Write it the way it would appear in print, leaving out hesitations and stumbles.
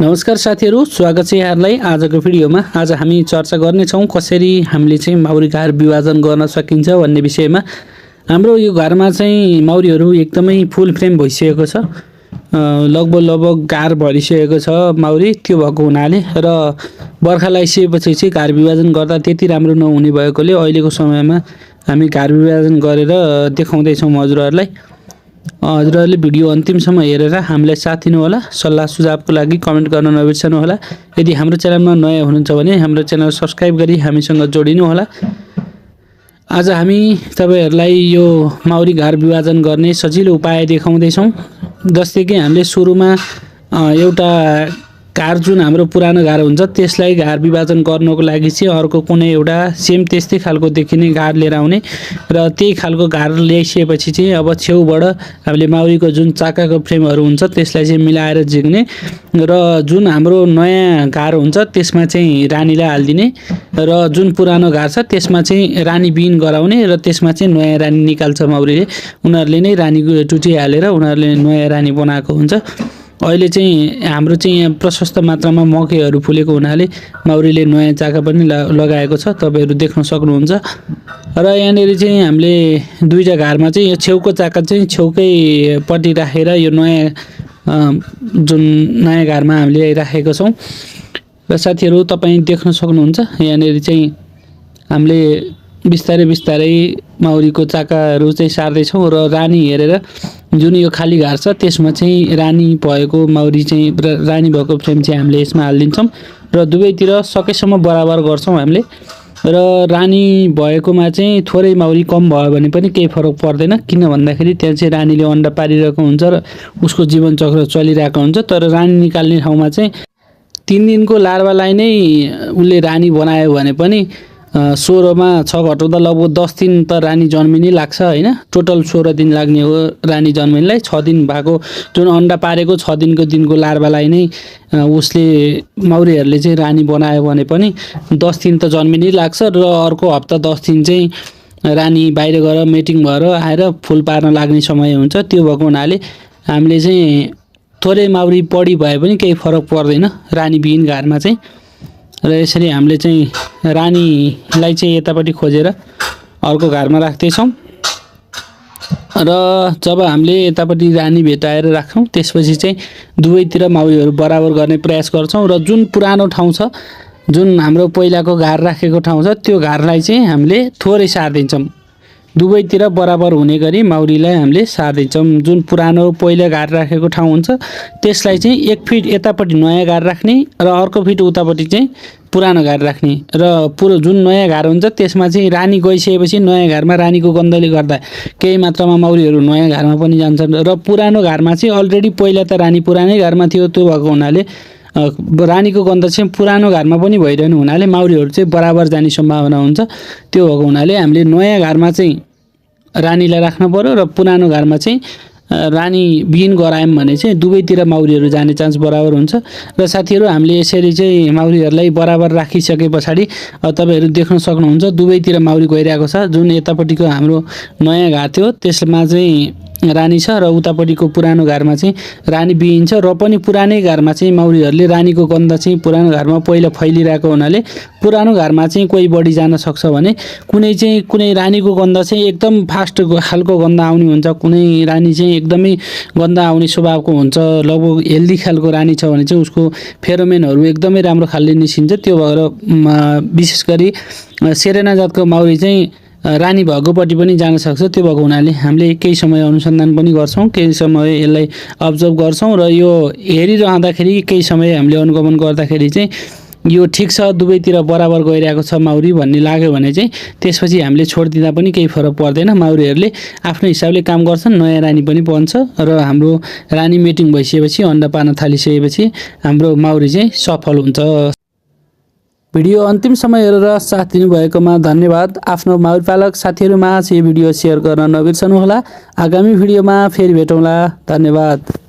नमस्कार साथीहरु, स्वागत छ यहाँहरुलाई आजको भिडियोमा। आज हामी चर्चा गर्ने छौं कसरी हामीले चाहिँ माउरी घर विभाजन गर्न सकिन्छ भन्ने विषयमा। हाम्रो यो घरमा चाहिँ माउरीहरु एकदमै फुल फ्रेम भइसकेको छ। लगभग गार भरिसकेको छ माउरी, त्यो भएको हुनाले र बर्खा लागिसकेपछि चाहिँ घर विभाजन गर्दा त्यति राम्रो नहुने भएकोले अहिलेको समयमा हामी घर विभाजन गरेर देखाउँदै छौं हजुरहरुलाई। हजुरहरुले भिडियो अन्तिमसम्म हेरेर हामीलाई साथ दिनु होला। सल्लाह सुझावको लागि कमेन्ट गर्न नबिर्सनु होला। यदि हाम्रो च्यानलमा नयाँ हुनुहुन्छ भने हाम्रो च्यानल सब्स्क्राइब गरी हामीसँग जोडिनु होला। आज हामी तपाईहरुलाई यो माउरी घर विभाजन गर्ने सजिलो उपाय देखाउँदै छौं। जस्तै कि हामीले सुरुमा एउटा घर जुन हाम्रो पुरानो घर हुन्छ त्यसलाई घर विभाजन गर्नको लागि चाहिँ अर्को कुनै एउटा सेम त्यस्तै खालको देखिने घर लिएर आउने र त्यही खालको घर ल्याइसकेपछि चाहिँ अब छेउबाट हामीले माउरीको जुन चाकाको फ्रेमहरु हुन्छ त्यसलाई चाहिँ मिलाएर झिक्ने र जुन हाम्रो नयाँ घर हुन्छ त्यसमा चाहिँ रानीलाई हाल्दिने र जुन पुरानो घर छ त्यसमा चाहिँ रानी बिन गराउने र त्यसमा चाहिँ नयाँ रानी निकाल्छ माउरीले। उनीहरुले नै रानीको टुटी हालेर उनीहरुले नयाँ रानी बनाएको हुन्छ। अहिले चाहिँ हाम्रो चाहिँ यहाँ प्रशस्त मात्रामा मकैहरु फुलेको हुनाले माउरीले नयाँ चाका पनि लगाएको छ, तपाईहरु देख्न सक्नुहुन्छ। र यहाँनेरि चाहिँ हामीले दुईटा घरमा चाहिँ यो छेउको चाका चाहिँ छेउकै पट्टि राखेर यो नयाँ जुन नयाँ घरमा हामीले राखेको छौं। र साथीहरु तपाई देख्न सक्नुहुन्छ यहाँनेरि चाहिँ हामीले बिस्तारै माउरीको चाकाहरु चाहिँ सार्दै छौं र रानी हेरेर जुन यो खाली घर छ त्यसमा चाहिँ रानी भएको माउरी चाहिँ रानी भएको फ्रेम चाहिँ हामीले यसमा हाल्दिन्छौं र दुवैतिर सकेसम्म बराबर गर्छौं हामीले। र रानी भएकोमा चाहिँ थोरै माउरी कम भयो भने पनि केही फरक पर्दैन, किन भन्दाखेरि त्यहाँ चाहिँ रानीले अण्डा पारिरहेको हुन्छ र उसको जीवन चक्र चलिरहेको हुन्छ। तर रानी निकाल्ने ठाउँमा चाहिँ 3 दिनको लार्वालाई नै उले रानी बनायो भने पनि 16 मा 6 घटाउँदा लगभग 10 दिन त रानी जन्मिनै लाग्छ हैन। टोटल 16 दिन लाग्ने हो रानी जन्मिनलाई। 6 दिन भएको जुन अण्डा पारेको 6 दिनको लार्वालाई नै उसले माउरीहरुले चाहिँ रानी बनायो भने पनि 10 दिन त जन्मिनै लाग्छ र अर्को हप्ता 10 दिन चाहिँ रानी बाहिर गएर मेटिङ भएर आएर फुल पार्न लाग्ने समय हुन्छ। त्यो भएको हुनाले हामीले चाहिँ थोरै माउरी बढी भए पनि केही फरक पर्दैन रानी बिहीन घरमा चाहिँ। र यसरी हामीले चाहिँ रानीलाई चाहिँ यतापट्टि खोजेर अर्को घरमा राख्दै छौं र जब हामीले यतापट्टि रानी भेटाएर राख्छौं त्यसपछि चाहिँ दुवैतिर माउरीहरु बराबर गर्ने प्रयास गर्छौं र जुन पुरानो ठाउँ छ जुन हाम्रो पहिलाको घर राखेको ठाउँ छ त्यो घरलाई चाहिँ हामीले थोरै सार्दिन्छौं। दुवैतिर बराबर हुने गरी माउरीलाई हामीले सार्दिन्छौं। जुन पुरानो पहिला घर राखेको ठाउँ हुन्छ त्यसलाई चाहिँ 1 फिट यतापट्टि नयाँ घर राख्ने र अर्को फिट उतापट्टि चाहिँ पुरानो घर राख्ने र जुन नयाँ घर हुन्छ त्यसमा चाहिँ रानी गइसकेपछि नयाँ घरमा रानीको गन्धले गर्दा केही मात्रामा माउरीहरु नयाँ घरमा पनि जान्छन् र पुरानो घरमा चाहिँ अलरेडी पहिला त रानी पुरानै घरमा थियो। त्यो भएको हुनाले रानीको गन्ध चाहिँ पुरानो घरमा पनि भइरहनु हुनाले माउरीहरु चाहिँ बराबर जाने सम्भावना हुन्छ। त्यो भएको हुनाले हामीले नयाँ घरमा चाहिँ रानीलाई राख्न पर्यो र पुरानो घरमा चाहिँ रानी बिहीन गरायौं भने चाहिँ दुवैतिर माउरीहरु जाने चान्स बराबर हुन्छ। र साथीहरु हामीले यसरी चाहिँ माउरीहरुलाई बराबर राखिसकेपछि तपाईहरु देख्न सक्नुहुन्छ दुवैतिर माउरी गइरहेको छ। जुन यतापट्टिको हाम्रो नयाँ घर थियो त्यसमा चाहिँ रानी छ र उतापट्टिको पुरानो घरमा चाहिँ रानी बिहीन छ र पनि पुरानै घरमा चाहिँ माउरीहरुले रानीको गन्ध चाहिँ पुरानो घरमा पहिला फैलिरहेको हुनाले पुरानो घरमा चाहिँ कोही बढी जान सक्छ भने कुनै रानीको गन्ध चाहिँ एकदम फास्ट खालको गन्ध आउने हुन्छ, कुनै रानी चाहिँ एकदमै गन्ध आउने स्वभावको हुन्छ। लगभग हेल्दी खालको रानी छ भने चाहिँ उसको फेरोमेनहरु एकदमै राम्रो खालले निस्किन्छ। त्यो भएर विशेष गरी सेरेना जातको माउरी चाहिँ रानी भएकोपट्टि पनि जान सक्छ। त्यो भएको हुनाले हामीले केही समय अनुसन्धान पनि गर्छौं, केही समय यसलाई अब्जर्भ गर्छौं र यो हेरिरहँदाखेरि केही समय हामीले अनुगमन गर्दाखेरि चाहिँ यो ठीक छ दुवैतिर बराबर गइरहेको छ माउरी भन्ने लाग्यो भने चाहिँ त्यसपछि हामीले छोड्दिँदा पनि केही फरक पर्दैन। माउरीहरुले आफ्नो हिसाबले काम गर्छन्, नयाँ रानी पनि बन्छ र हाम्रो रानी मेटिङ भइसकेपछि अण्डा पार्न थालिसकेपछि हाम्रो माउरी चाहिँ सफल हुन्छ। भिडियो अन्तिमसम्म हेरेर साथ दिनुभएकोमा धन्यवाद। आफ्नो माउरी पालक साथीहरुमा यो भिडियो शेयर गर्न नबिर्सनु होला। आगामी भिडियोमा फेरि भेटौँला। धन्यवाद।